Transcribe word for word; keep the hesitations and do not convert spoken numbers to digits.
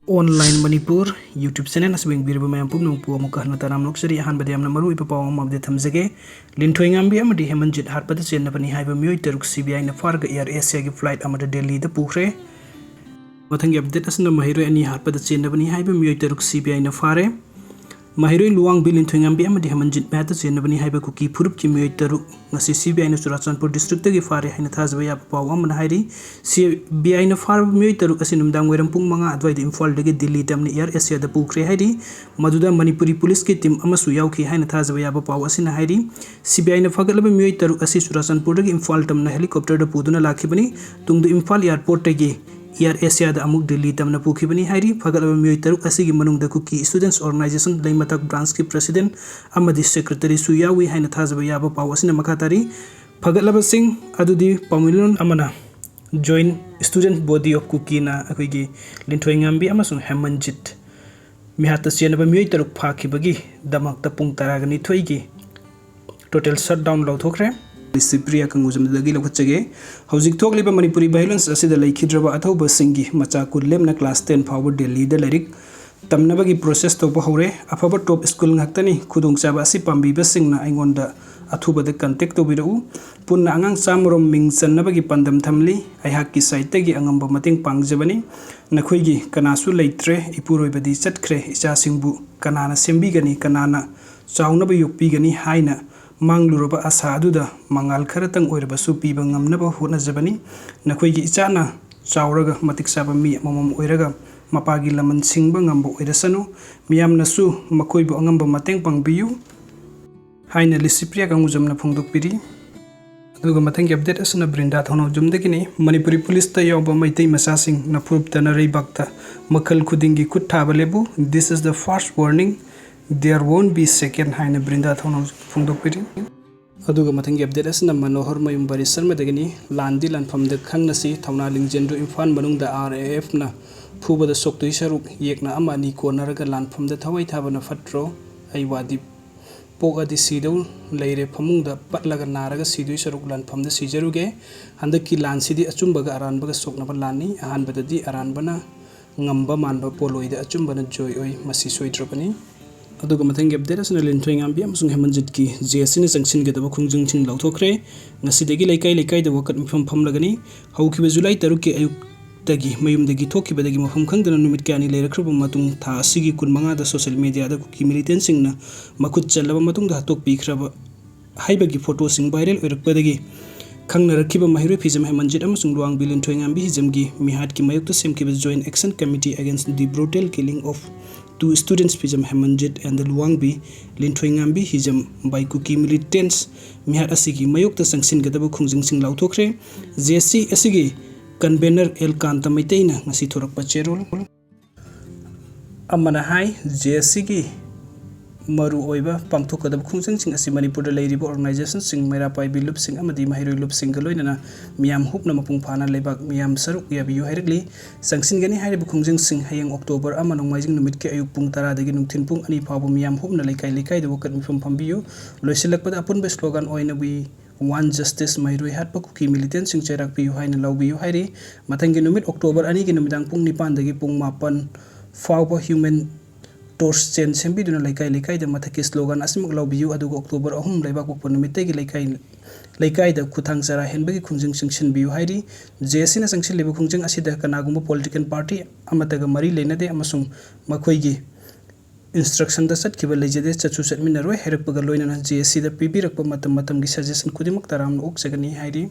Online Manipur YouTube channel ꯑꯁꯤ ꯌꯦꯡꯕꯤꯔꯤꯕ ꯃꯌꯥꯝ ꯄꯨꯝꯅꯃꯛꯄꯨ ꯑꯃꯨꯛꯀ ꯍꯟꯅ ꯇꯔꯥꯝꯅ ꯑꯣꯛꯆꯔꯤ꯫ ꯑꯍꯥꯟꯕꯗ ꯌꯥꯝꯅ ꯃꯔꯨꯑꯣꯏꯕ ꯄꯥꯎ ꯑꯃ update ꯊꯝꯖꯒꯦ꯫ ꯂꯤꯟꯊꯣꯏꯉꯥꯝꯕꯤ ꯑꯃꯗꯤ ꯍꯦꯃꯟꯖꯤꯠ ꯍꯥꯠꯄꯗ ꯆꯦꯟꯅꯕꯅꯤ ꯍꯥꯏꯕ ꯃꯤꯑꯣꯏ ꯇꯔꯨꯛ C B I ꯅ ꯐꯥꯔꯒ Air Asia ꯒꯤ flight ꯑꯃꯗ ꯗꯦꯜꯂꯤꯗ ꯄꯨꯈ꯭ꯔꯦ꯫ ꯃꯊꯪꯒꯤ update ꯑꯁꯤꯅ ꯃꯍꯩꯔꯣꯏ ꯑꯅꯤ ꯍꯥꯠꯄꯗ ꯆꯦꯟꯅꯕꯅꯤ ꯍꯥꯏꯕ ꯃꯤꯑꯣꯏ ꯇꯔꯨꯛ C B I ꯅ ꯐꯥꯔꯦ꯫ ꯃꯍꯩꯔꯣꯏ ꯂꯨꯋꯥꯡꯕꯤ ꯂꯤꯟꯊꯣꯏꯉꯥꯝꯕꯤ ꯑꯃꯗꯤ ꯍꯦꯃꯟꯖꯤꯠ ꯃꯍꯥꯠꯇ ꯆꯦꯟꯅꯕꯅꯤ ꯍꯥꯏꯕ ꯀꯨꯀꯤ ꯐꯨꯔꯨꯞꯀꯤ ꯃꯤꯑꯣꯏ ꯇꯔꯨꯛ ꯉꯁꯤ C B I ꯅ ꯆꯨꯔꯥꯆꯥꯟꯄꯨꯔ district ꯇꯒꯤ ꯐꯥꯔꯦ ꯍꯥꯏꯅ ꯊꯥꯖꯕ ꯌꯥꯕ ꯄꯥꯎ ꯑꯃꯅ ꯍꯥꯏꯔꯤ꯫ C B I ꯅ ꯐꯥꯔꯕ ꯃꯤꯑꯣꯏ ꯇꯔꯨꯛ ꯑꯁꯤ ꯅꯨꯃꯤꯗꯥꯡ ꯋꯥꯏꯔꯝ ꯄꯨꯡ ꯃꯉꯥ ꯑꯗꯨꯋꯥꯏꯗ ꯏꯝꯐꯥꯜꯗꯒꯤ ꯗꯤꯜꯂꯤ ꯇꯝꯅ Air Asia ꯗ ꯄꯨꯈ꯭ꯔꯦ ꯍꯥꯏꯔꯤ꯫ ꯃꯗꯨꯗ ꯃꯅꯤꯄꯨꯔꯤ police ꯀꯤ team ꯑꯃꯁꯨ ꯌꯥꯎꯈꯤ ꯍꯥꯏꯅ ꯊꯥꯖꯕ ꯌꯥꯕ ꯄꯥꯎ ꯑꯁꯤꯅ ꯍꯥꯏꯔꯤ꯫ C B I ꯅ ꯐꯥꯒꯠꯂꯕ ꯃꯤꯑꯣꯏ ꯇꯔꯨꯛ ꯑꯁꯤ ꯆꯨꯔꯥꯆꯥꯟꯄꯨꯔꯗꯒꯤ ꯏꯝꯐꯥꯜ ꯇꯝꯅ helicopter ꯗ ꯄꯨꯗꯨꯅ ꯂꯥꯛꯈꯤꯕꯅꯤ꯫ ꯇꯨꯡꯗ ꯏꯝꯐꯥꯜ airport ꯇꯒꯤ Air Asia ꯗ ꯑꯃꯨꯛ ꯗꯤꯜꯂꯤ ꯇꯝꯅ ꯄꯨꯈꯤꯕꯅꯤ ꯍꯥꯏꯔꯤ꯫ ꯐꯒꯠꯂꯕ ꯃꯤꯑꯣꯏ ꯇꯔꯨꯛ ꯑꯁꯤꯒꯤ ꯃꯅꯨꯡꯗ ꯀꯨꯀꯤ Students Organisation ꯂꯩꯃꯊꯛ branch ꯀꯤ president ꯑꯃꯗꯤ secretary ꯁꯨ ꯌꯥꯎꯏ ꯍꯥꯏꯅ ꯊꯥꯖꯕ ꯌꯥꯕ ꯄꯥꯎ ꯑꯁꯤꯅ ꯃꯈꯥ ꯇꯥꯔꯤ꯫ ꯐꯒꯠꯂꯕꯁꯤꯡ ꯑꯗꯨꯗꯤ ꯄꯥꯎꯃꯤꯂꯣꯟ ꯑꯃꯅ Joint Student Body of Kuki ꯅ ꯑꯩꯈꯣꯏꯒꯤ ꯂꯤꯟꯊꯣꯏꯉꯥꯝꯕꯤ ꯑꯃꯁꯨꯡ ꯍꯦꯃꯟꯖꯤꯠ ꯃꯤꯍꯥꯠꯇ ꯆꯦꯟꯅꯕ ꯃꯤꯑꯣꯏ ꯇꯔꯨꯛ ꯐꯥꯈꯤꯕꯒꯤ ꯗꯃꯛꯇ ꯄꯨꯡ ꯇꯔꯥꯒ ꯅꯤꯊꯣꯏꯒꯤ total shutdown ꯂꯧꯊꯣꯛꯈ꯭ꯔꯦ꯫ ꯁꯤꯄ꯭ꯔꯤꯌꯥ ꯀꯪꯒꯨꯖꯝꯗꯒꯤ ꯂꯧꯈꯠꯆꯒꯦ꯫ ꯍꯧꯖꯤꯛ ꯊꯣꯛꯂꯤꯕ ꯃꯅꯤꯄꯨꯔꯤ violence ꯑꯁꯤꯗ ꯂꯩꯈꯤꯗ꯭ꯔꯕ ꯑꯊꯧꯕꯁꯤꯡꯒꯤ ꯃꯆꯥ ꯀꯨꯟ ꯂꯦꯝꯅ class ten ꯐꯥꯎꯕ ꯗꯦꯜꯂꯤꯗ ꯂꯥꯏꯔꯤꯛ ꯇꯝꯅꯕꯒꯤ process ꯇꯧꯕ ꯍꯧꯔꯦ꯫ ꯑꯐꯕ top school ꯉꯥꯛꯇꯅꯤ꯫ ꯈꯨꯗꯣꯡꯆꯥꯕ ꯑꯁꯤ ꯄꯥꯝꯕꯤꯕꯁꯤꯡꯅ ꯑꯩꯉꯣꯟꯗ ꯑꯊꯨꯕꯗ contact ꯇꯧꯕꯤꯔꯛꯎ꯫ ꯄꯨꯟꯅ ꯑꯉꯥꯡ ꯆꯥꯝꯃꯔꯣꯝ ꯃꯤꯡ ꯆꯟꯅꯕꯒꯤ ꯄꯥꯟꯗꯝ ꯊꯝꯂꯤ꯫ ꯑꯩꯍꯥꯛꯀꯤ side ꯇꯒꯤ ꯑꯉꯝꯕ ꯃꯇꯦꯡ ꯄꯥꯡꯖꯕꯅꯤ꯫ ꯅꯈꯣꯏꯒꯤ ꯀꯅꯥꯁꯨ ꯂꯩꯇ꯭ꯔꯦ꯫ ꯏꯄꯨꯔꯣꯏꯕꯗꯤ ꯆꯠꯈ꯭ꯔꯦ꯫ ꯏꯆꯥꯁꯤꯡꯕꯨ ꯀꯅꯥꯅ ꯁꯦꯝꯕꯤꯒꯅꯤ, ꯀꯅꯥꯅ ꯆꯥꯎꯅꯕ ꯌꯣꯛꯄꯤꯒꯅꯤ ꯍꯥꯏꯅ ꯃꯥꯡꯂꯨꯔꯕ ꯑꯁꯥ ꯑꯗꯨꯗ ꯃꯉꯥꯜ ꯈꯔꯇꯪ ꯑꯣꯏꯔꯕꯁꯨ ꯄꯤꯕ ꯉꯝꯅꯕ ꯍꯣꯠꯅꯖꯕꯅꯤ꯫ ꯅꯈꯣꯏꯒꯤ ꯏꯆꯥꯅ ꯆꯥꯎꯔꯒ ꯃꯇꯤꯛ ꯆꯥꯕ ꯃꯤ ꯑꯃꯃꯝ ꯑꯣꯏꯔꯒ ꯃꯄꯥꯒꯤ ꯂꯃꯟ ꯁꯤꯡꯕ ꯉꯝꯕ ꯑꯣꯏꯔꯁꯅꯨ꯫ ꯃꯤꯌꯥꯝꯅꯁꯨ ꯃꯈꯣꯏꯕꯨ ꯑꯉꯝꯕ ꯃꯇꯦꯡ ꯄꯥꯡꯕꯤꯌꯨ ꯍꯥꯏꯅ ꯂꯤꯁꯤꯄ꯭ꯔꯤꯌꯥ ꯀꯪꯒꯨꯖꯝꯅ ꯐꯣꯡꯗꯣꯛꯄꯤꯔꯤ꯫ ꯑꯗꯨꯒ ꯃꯊꯪꯒꯤ update ꯑꯁꯤꯅ ꯕ꯭ꯔꯤꯟꯗꯥ ꯊꯧꯅꯥꯎꯖꯝꯗꯒꯤꯅꯤ꯫ ꯃꯅꯤꯄꯨꯔꯤ police ꯇ ꯌꯥꯎꯕ ꯃꯩꯇꯩ ꯃꯆꯥꯁꯤꯡꯅ ꯐꯨꯔꯨꯞꯇ ꯅꯔꯩꯕꯥꯛꯇ ꯃꯈꯜ ꯈꯨꯗꯤꯡꯒꯤ ꯈꯨꯠ ꯊꯥꯕ ꯂꯦꯞꯄꯨ, this is the first warning, there won't be second ꯍꯥꯏꯅ ꯕ꯭ꯔꯤꯟꯗꯥ ꯊꯧꯅꯥꯎꯖꯝ ꯐꯣꯡꯗꯣꯛꯄꯤꯔꯤ꯫ ꯑꯗꯨꯒ ꯃꯊꯪꯒꯤ update ꯑꯁꯤꯅ ꯃꯅꯣꯍꯔ ꯃꯌꯨꯝ ꯕꯔꯤꯁꯔꯃꯗꯒꯤꯅꯤ꯫ ꯂꯥꯟꯗꯤ ꯂꯥꯟꯐꯝꯗ ꯈꯪꯅꯁꯤ, ꯊꯧꯅꯥ ꯂꯤꯡꯖꯦꯜꯗꯨ ꯏꯝꯐꯥꯜ ꯃꯅꯨꯡꯗ R A F ꯅ ꯐꯨꯕꯗ ꯁꯣꯛꯇꯣꯏ ꯁꯔꯨꯛ ꯌꯦꯛꯅ ꯑꯃ ꯑꯅꯤ ꯀꯣꯟꯅꯔꯒ ꯂꯥꯟꯐꯝꯗ ꯊꯋꯥꯏ ꯊꯥꯕꯅ ꯐꯠꯇ꯭ꯔꯣ? ꯑꯩ ꯋꯥꯗꯤ ꯄꯣꯛꯑꯗꯤ ꯁꯤꯗꯧ ꯂꯩꯔꯦ, ꯐꯃꯨꯡꯗ ꯄꯠꯂꯒ ꯅꯥꯔꯒ ꯁꯤꯗꯣꯏ ꯁꯔꯨꯛ ꯂꯥꯟꯐꯝꯗ ꯁꯤꯖꯔꯨꯒꯦ꯫ ꯍꯟꯗꯛꯀꯤ ꯂꯥꯟꯁꯤꯗꯤ ꯑꯆꯨꯝꯕꯒ ꯑꯔꯥꯟꯕꯒ ꯁꯣꯛꯅꯕ ꯂꯥꯟꯅꯤ꯫ ꯑꯍꯥꯟꯕꯗꯗꯤ ꯑꯔꯥꯟꯕꯅ ꯉꯝꯕ ꯃꯥꯟꯕ ꯄꯣꯠꯂꯣꯏꯗ ꯑꯆꯨꯝꯕꯅ ꯖꯣꯏ ꯑꯣꯏ, ꯃꯁꯤ ꯁꯣꯏꯗ꯭ꯔꯕꯅꯤ꯫ ꯑꯗꯨꯒ ꯃꯊꯪꯒꯤ ꯑꯞꯗꯦꯠ ꯑꯁꯤꯅ ꯂꯤꯟꯊꯣꯏꯉꯥꯝꯕꯤ ꯑꯃꯁꯨꯡ ꯍꯦꯃꯟꯖꯤꯠꯀꯤ ꯖꯦ ꯑꯦꯁ ꯁꯤꯅ ꯆꯪꯁꯤꯟꯒꯗꯕ ꯈꯣꯡꯖꯪꯁꯤꯡ ꯂꯥꯎꯊꯣꯛꯈ꯭ꯔꯦ꯫ ꯉꯁꯤꯗꯒꯤ ꯂꯩꯀꯥꯏ ꯂꯩꯀꯥꯏꯗ ꯋꯥꯀꯠ ꯃꯤꯐꯝ ꯐꯝꯂꯒꯅꯤ꯫ ꯍꯧꯈꯤꯕ ꯖꯨꯂꯥꯏ ꯇꯔꯨꯛꯀꯤ ꯑꯌꯨꯛꯇꯒꯤ ꯃꯌꯨꯝꯗꯒꯤ ꯊꯣꯛꯈꯤꯕꯗꯒꯤ ꯃꯐꯝ ꯈꯪꯗꯅ ꯅꯨꯃꯤꯠ ꯀꯌꯥꯅꯤ ꯂꯩꯔꯛꯈ꯭ꯔꯕ ꯃꯇꯨꯡ, ꯊꯥ ꯑꯁꯤꯒꯤ ꯀꯨꯟꯃꯉꯥꯗ ꯁꯣꯁꯤꯌꯦꯜ ꯃꯦꯗꯤꯌꯥꯗ ꯀꯨꯀꯤ ꯃꯤꯂꯤꯇꯦꯟꯁꯤꯡꯅ ꯃꯈꯨꯠ ꯆꯜꯂꯕ ꯃꯇꯨꯡꯗ ꯍꯥꯠꯇꯣꯛꯄꯤꯈ꯭ꯔꯕ ꯍꯥꯏꯕꯒꯤ ꯐꯣꯇꯣꯁꯤꯡ ꯚꯥꯏꯔꯦꯜ ꯑꯣꯏꯔꯛꯄꯗꯒꯤ ꯈꯪꯅꯔꯛꯈꯤꯕ ꯃꯍꯩꯔꯣꯏ ꯐꯤꯖꯝ ꯍꯦꯃꯟꯖꯤꯠ ꯑꯃꯁꯨꯡ ꯂꯨꯋꯥꯡꯕꯤ ꯂꯤꯟꯊꯣꯏꯉꯥꯝꯕꯤ ꯍꯤꯖꯝꯒꯤ ꯃꯤꯍꯥꯠꯀꯤ ꯃꯥꯌꯣꯛꯇ ꯁꯦꯝꯈꯤꯕ joint action committee against the brutal killing of two students Phijam Hemanjit and Luwangbi Linthoingambi Hijam by Kuki militants ꯃꯤꯍꯥꯠ ꯑꯁꯤꯒꯤ ꯃꯥꯌꯣꯛꯇ ꯆꯪꯁꯤꯟꯒꯗꯕ ꯈꯣꯡꯖꯪꯁꯤꯡ ꯂꯥꯎꯊꯣꯛꯈ꯭ꯔꯦ꯫ ꯖꯦ ꯑꯦꯁ ꯁꯤ ꯑꯁꯤꯒꯤ ꯀꯟꯚꯦꯅꯔ ꯑꯦꯜ ꯀꯥꯟꯇ ꯃꯩꯇꯩꯅ ꯉꯁꯤ ꯊꯣꯔꯛꯄ ꯆꯦꯔꯣꯜ ꯑꯃꯅ ꯍꯥꯏ, ꯖꯦ ꯑꯦꯁ ꯁꯤꯒꯤ ꯃꯔꯨꯑꯣꯏꯕ ꯄꯥꯡꯊꯣꯛꯀꯗꯕ ꯈꯣꯡꯖꯪꯁꯤꯡ ꯑꯁꯤ ꯃꯅꯤꯄꯨꯔꯗ ꯂꯩꯔꯤꯕ ꯑꯣꯔꯒꯅꯥꯏꯖꯦꯁꯟꯁꯤꯡ, ꯃꯩꯔꯥ ꯄꯥꯏꯕꯤ ꯂꯨꯞꯁꯤꯡ ꯑꯃꯗꯤ ꯃꯍꯩꯔꯣꯏ ꯂꯨꯞꯁꯤꯡꯒ ꯂꯣꯏꯅꯅ ꯃꯤꯌꯥꯝ ꯍꯨꯞꯅ ꯃꯄꯨꯡ ꯐꯥꯅ ꯂꯩꯕꯥꯛ ꯃꯤꯌꯥꯝ ꯁꯔꯨꯛ ꯌꯥꯕꯤꯌꯨ ꯍꯥꯏꯔꯛꯂꯤ꯫ ꯆꯪꯁꯤꯟꯒꯅꯤ ꯍꯥꯏꯔꯤꯕ ꯈꯣꯡꯖꯪꯁꯤꯡ ꯍꯌꯦꯡ ꯑꯣꯛꯇꯣꯕꯔ ꯑꯃ ꯅꯣꯡꯃꯥꯏꯖꯤꯡ ꯅꯨꯃꯤꯠꯀꯤ ꯑꯌꯨꯛ ꯄꯨꯡ ꯇꯔꯥꯗꯒꯤ ꯅꯨꯡꯊꯤꯜ ꯄꯨꯡ ꯑꯅꯤ ꯐꯥꯎꯕ ꯃꯤꯌꯥꯝ ꯍꯨꯞꯅ ꯂꯩꯀꯥꯏ ꯂꯩꯀꯥꯏꯗ ꯋꯥꯀꯠ ꯃꯤꯐꯝ ꯐꯝꯕꯤꯌꯨ꯫ ꯂꯣꯏꯁꯤꯜꯂꯛꯄꯗ ꯑꯄꯨꯟꯕ ꯁ꯭ꯂꯣꯒꯥꯟ ꯑꯣꯏꯅ "We want justice", ꯃꯍꯩꯔꯣꯏ ꯍꯥꯠꯄ ꯀꯨꯀꯤ ꯃꯤꯂꯤꯇꯦꯟꯁꯤꯡ ꯆꯩꯔꯥꯛ ꯄꯤꯌꯨ ꯍꯥꯏꯅ ꯂꯧꯕꯤꯌꯨ ꯍꯥꯏꯔꯤ꯫ ꯃꯊꯪꯒꯤ ꯅꯨꯃꯤꯠ ꯑꯣꯛꯇꯣꯕꯔ ꯑꯅꯤꯒꯤ ꯅꯨꯃꯤꯗꯥꯡ ꯄꯨꯡ ꯅꯤꯄꯥꯟꯗꯒꯤ ꯄꯨꯡ ꯃꯥꯄꯟ ꯐꯥꯎꯕ ꯍ꯭ꯌꯨꯃꯦꯟ ꯇꯣꯔꯆ ꯆꯦꯟ ꯁꯦꯝꯕꯤꯗꯨꯅ ꯂꯩꯀꯥꯏ ꯂꯩꯀꯥꯏꯗ ꯃꯊꯛꯀꯤ ꯁ꯭ꯂꯣꯒꯥꯟ ꯑꯁꯤꯃꯛ ꯂꯧꯕꯤꯌꯨ, ꯑꯗꯨꯒ ꯑꯣꯛꯇꯣꯕꯔ ꯑꯍꯨꯝ ꯂꯩꯕꯥꯛꯄꯣꯛꯄ ꯅꯨꯃꯤꯠꯇꯒꯤ ꯂꯩꯀꯥꯏ ꯂꯩꯀꯥꯏꯗ ꯈꯨꯠꯊꯥꯡ ꯆꯔꯥ ꯍꯦꯟꯕꯒꯤ ꯈꯣꯡꯖꯪ ꯆꯪꯁꯤꯟꯕꯤꯌꯨ ꯍꯥꯏꯔꯤ꯫ ꯖꯦ ꯑꯦꯁ ꯁꯤꯅ ꯆꯪꯁꯤꯜꯂꯤꯕ ꯈꯣꯡꯖꯪ ꯑꯁꯤꯗ ꯀꯅꯥꯒꯨꯝꯕ ꯄꯣꯂꯤꯇꯤꯀꯦꯜ ꯄꯥꯔꯇꯤ ꯑꯃꯠꯇꯒ ꯃꯔꯤ ꯂꯩꯅꯗꯦ ꯑꯃꯁꯨꯡ ꯃꯈꯣꯏꯒꯤ ꯏꯟꯁꯇ꯭ꯔꯛꯁꯟꯗ ꯆꯠꯈꯤꯕ ꯂꯩꯖꯗꯦ, ꯆꯠꯁꯨ ꯆꯠꯃꯤꯟꯅꯔꯣꯏ ꯍꯥꯏꯔꯛꯄꯒ ꯂꯣꯏꯅꯅ ꯖꯦ ꯑꯦꯁ ꯁꯤꯗ ꯄꯤꯕꯤꯔꯛꯄ ꯃꯇꯝ ꯃꯇꯝꯒꯤ ꯁꯖꯦꯁꯟ ꯈꯨꯗꯤꯡꯃꯛ ꯇꯔꯥꯝꯅ ꯑꯣꯛꯆꯒꯅꯤ ꯍꯥꯏꯔꯤ꯫